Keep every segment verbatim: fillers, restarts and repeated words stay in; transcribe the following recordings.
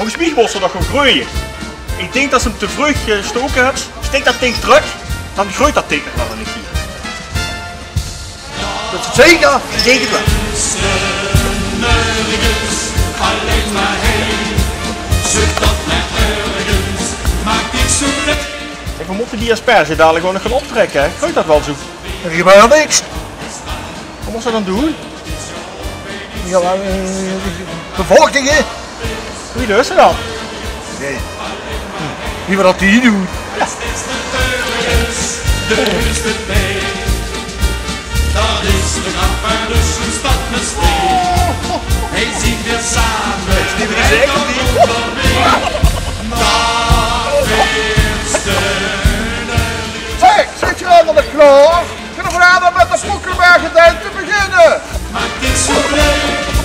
Volges mich mós 'r nog gaon greuje. Ich dink det se 'm te vreug gestoke höbs. Steek det dink trök, dan greujt det dink nog waal ein kier. Det is zeker, ich dink 't waal. Zeg, we mótte die asperge dalik gewoon nog gaon optrèkke, hè? Greujt det waal zo? D'r gebäört niks. Waat mós se dan doon? Ja, mer, eh, bevochtige. Wie deis se det? Nae. Wie we det hie doon. Ja. Zeg, zit je allemaal klaar? Kunnen we vanavond met de Pokkelberg te beginnen? Maak dit zo leuk.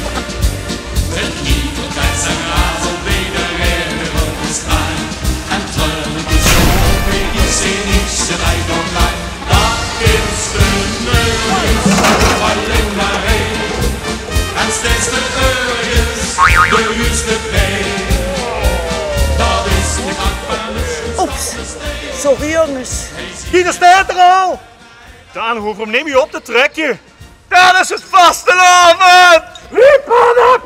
Het lieverd en zijn razen bij de reden op de straat. En treurig is zo, ik zie niks, ze rijdt nog lang. Dat is de neus, alleen maar één. En steeds de ergens, de huurste bij. Dat is de Oeps, sorry jongens. Hie, dao steit 'r al! Dan hove we 'm neet mie op te trèkke. Det is 't vastelaovend! Hiep, hannep,